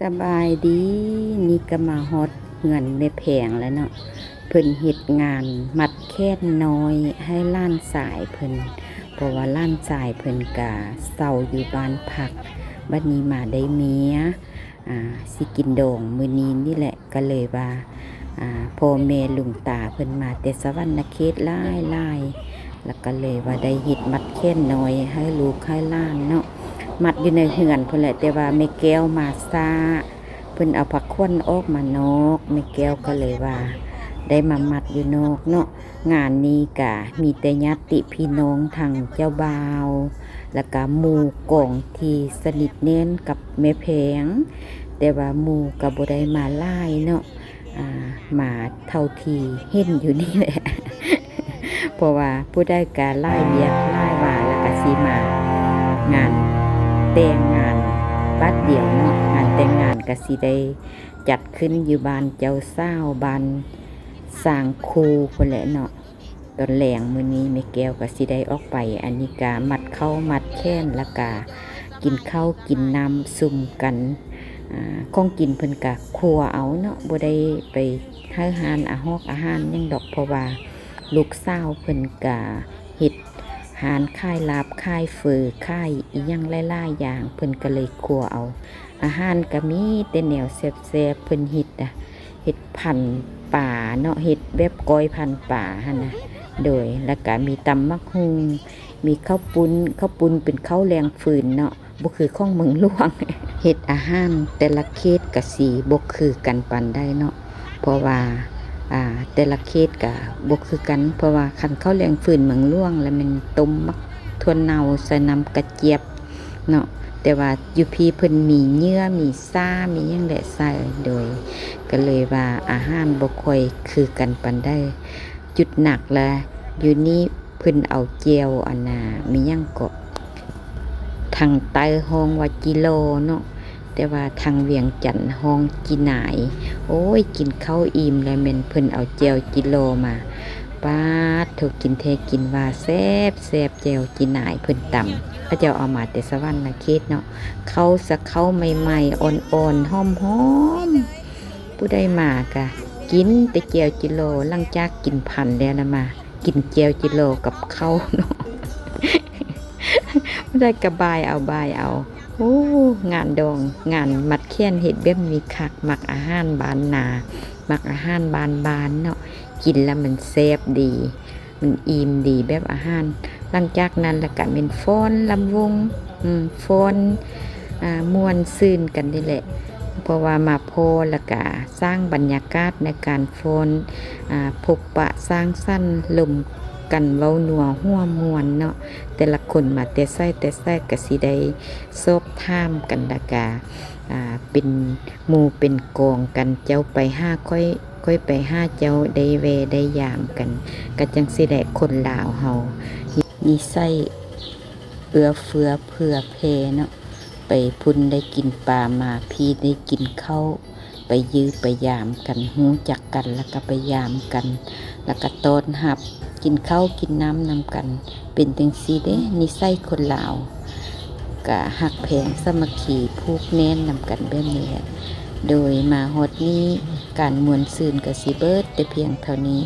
ສະບາຍດີ ນີ້ກໍມາຮອດເຮືອນແມ່ແພງແລ້ວເນາະ. ເພິ່ນເຮັດງານມັດແຂນນ້ອຍໃຫ້ຫຼານຊາຍເພິ່ນ ເພາະວ່າຫຼານຊາຍເພິ່ນກະເຊົ່າຢູ່ບ້ານພັກ ບັດນີ້ມາໄດ້ເມຍ ອາ ຊິກິນດອງມື້ນີ້ນີ້ແຫຼະ ກໍເລີຍວ່າ ອາ ພໍ່ແມ່ລຸງຕາເພິ່ນມາແຕ່ສະຫວັນນະເຂດຫຼາຍໆ ແລ້ວກໍເລີຍວ່າໄດ້ເຮັດມັດແຂນນ້ອຍໃຫ້ລູກໃຫ້ຫຼານເນາະ ມັດຢູ່ໃນເຮືອນພຸ້ນແຫຼະ ແຕ່ວ່າແມ່ແກ້ວມາຊ້າ ເພິ່ນເອົາພາຂວັນອອກມານອກ ແມ່ແກ້ວກໍເລີຍວ່າໄດ້ມາມັດຢູ່ນອກເນາະ. ງານນີ້ກະມີແຕ່ຍາດຕິພີ່ນ້ອງທັງເຈົ້າບ່າວ ແລ້ວກະໝູ່ກອງທີ່ສະໜິດແໜ້ນກັບແມ່ແພງ ແຕ່ວ່າໝູ່ກະບໍ່ໄດ້ມາຫຼາຍເນາະ ອາ ມາເທົ່າທີ່ເຫັນຢູ່ນີ້ແຫຼະ ເພາະວ່າຜູ້ໃດກະຫຼາຍວຽກຫຼາຍວາ ແລ້ວກະຊິມາງານແຕ່ງງານບາດດຽວເນາະ. ງານແຕ່ງງານກະຊິໄດ້ຈັດຂຶ້ນຢູ່ບ້ານເຈົ້າສາວ ບ້ານຊ້າງຄູພຸ້ນແຫຼະເນາະ. ຕອນແລງມື້ນີ້ແມ່ແກ້ວກໍຊິໄດ້ອອກໄປ ອັນນີ້ກະມັດເຂົ້າມັດແຂນ ແລ້ວກະກິນເຂົ້າກິນນ້ຳຊຸມກັນ ອາ ຂອງກິນເພິ່ນກະຄົວເອົາເນາະ ບໍ່ໄດ້ໄປໃຫ້ຮ້ານອາຫອກອາຫານຫຍັງດອກ ເພາະວ່າລູກສາວເພິ່ນກະເຮັດຮ້ານຂາຍລາບຂາຍເຝີຂາຍອີ່ຫຍັງຫຼາຍໆຢ່າງ ເພິ່ນກໍເລີຍຄົວເອົາ. ອາຫານກະມີແຕ່ແນວແຊບໆ ເພິ່ນເຮັດນະ ເຮັດພັນປາເນາະ ເຮັດແບບກ້ອຍພັນປາຫັ້ນນະ ໂດຍ ແລ້ວກະມີຕຳໝາກຫຸ່ງ ມີເຂົ້າປຸ້ນ ເຂົ້າປຸ້ນເປັນເຂົ້າແລງຟືນເນາະ ບໍ່ຄືຂອງເມືອງຫຼວງ ເຮັດອາຫານແຕ່ລະເຂດກະຊິບໍ່ຄືກັນປານໃດເນາະ ເພາະວ່າ ອາ ແຕ່ລະເຂດກະບໍ່ຄືກັນ ເພາະວ່າຄັນເຂົ້າແລງຟືນເມືອງຫຼວງລະແມ່ນຕົ້ມໝາກຖົ່ວເນົ່າໃສ່ນ້ຳກະຈຽບ ເນາະ ແຕ່ວ່າຢູ່ພີ້ເພິ່ນມີເຫຍື່ອ ມີຊ້າ ມີຫຍັງແຫຼະໃສ່ ໂດຍ ກໍເລີຍວ່າອາຫານບໍ່ຄ່ອຍຄືກັນປານໃດ. ຈຸດໜັກລະຢູ່ນີ້ ເພິ່ນເອົາແຈ່ວ ອັນນ່າ ມີຫຍັງເກາະ ທາງໃຕ້ຮ້ອງວ່າຈິລໍເນາະ ແຕ່ວ່າທາງວຽງຈັນຮ້ອງຈິໜາຍ. ໂອ້ຍ ກິນເຂົ້າອີ່ມແລ້ວແມ່ນເພິ່ນເອົາແຈ່ວຈິລໍມາ ປາດໂທ້ ກິນແທ້ກິນວ່າແຊບໆ ແຈ່ວຈິໜາຍເພິ່ນຕຳ ເຂົາເຈົ້າເອົາມາແຕ່ສະຫວັນນະເຂດເນາະ ເຂົ້າສະເຂົ້າໃໝ່ໆ ອ່ອນໆ ຫອມໆ ຜູ້ໃດມາກະກິນແຕ່ແຈ່ວຈິລໍ ຫຼັງຈາກກິນພັນແລ້ວລະມາກິນແຈ່ວຈິລໍກັບເຂົ້າເນາະ ຜູ້ໃດກະບາຍເອົາ ບາຍເອົາ. ໂອ້ ງານດອງ ງານມັດແຂນເຮັດແບບນີ້ຄັກ ມັກອາຫານບ້ານນາ ມັກອາຫານບ້ານໆເນາະ ກິນລະມັນແຊບດີ ມັນອີ່ມດີແບບອາຫານ. ຫຼັງຈາກນັ້ນລະກະແມ່ນຟ້ອນລຳວົງ ອືມ ຟ້ອນ ອາ ມ່ວນຊື່ນກັນນີ້ແຫຼະ ເພາະວ່າມາພໍ້ລະກະສ້າງບັນຍາກາດໃນການຟ້ອນ ອາ ພົບປະສ້າງສັນລົມກັນ ເວົ້ານົວຫົວມ່ວນເນາະ ແຕ່ລະຄົນມາແຕ່ໃສແຕ່ໃສກະຊິໄດ້ສອບຖາມກັນ ລະກະ ອາ ເປັນໝູ່ເປັນກອງກັນ ເຈົ້າໄປຫາຂ້ອຍ ຂ້ອຍໄປຫາເຈົ້າ ໄດ້ແວ່ໄດ້ຢາມກັນ ກະຈັ່ງຊີ້ແຫຼະ ຄົນລາວເຮົາ ນິໄສເອື້ອເຟື້ອເຜື່ອແຜ່ເນາະ ໄປພຸ້ນໄດ້ກິນປາ ມາພີ້ໄດ້ກິນເຂົ້າ ໄປຢ້ຽມໄປຢາມກັນ ຮູ້ຈັກກັນລະກະໄປຢາມກັນ ລະກະຕ້ອນຮັບ ກິນເຂົ້າກິນນ້ຳນຳກັນ ເປັນຈັ່ງຊີ້ເດ້ ນິໄສຄົນລາວ ກະຮັກແພງສາມັກຄີຜູກແໜ້ນນຳກັນແບບນີ້ແຫຼະ. ໂດຍມາຮອດນີ້ ການມ່ວນຊື່ນກະຊິເບີດແຕ່ພຽງເທົ່ານີ້.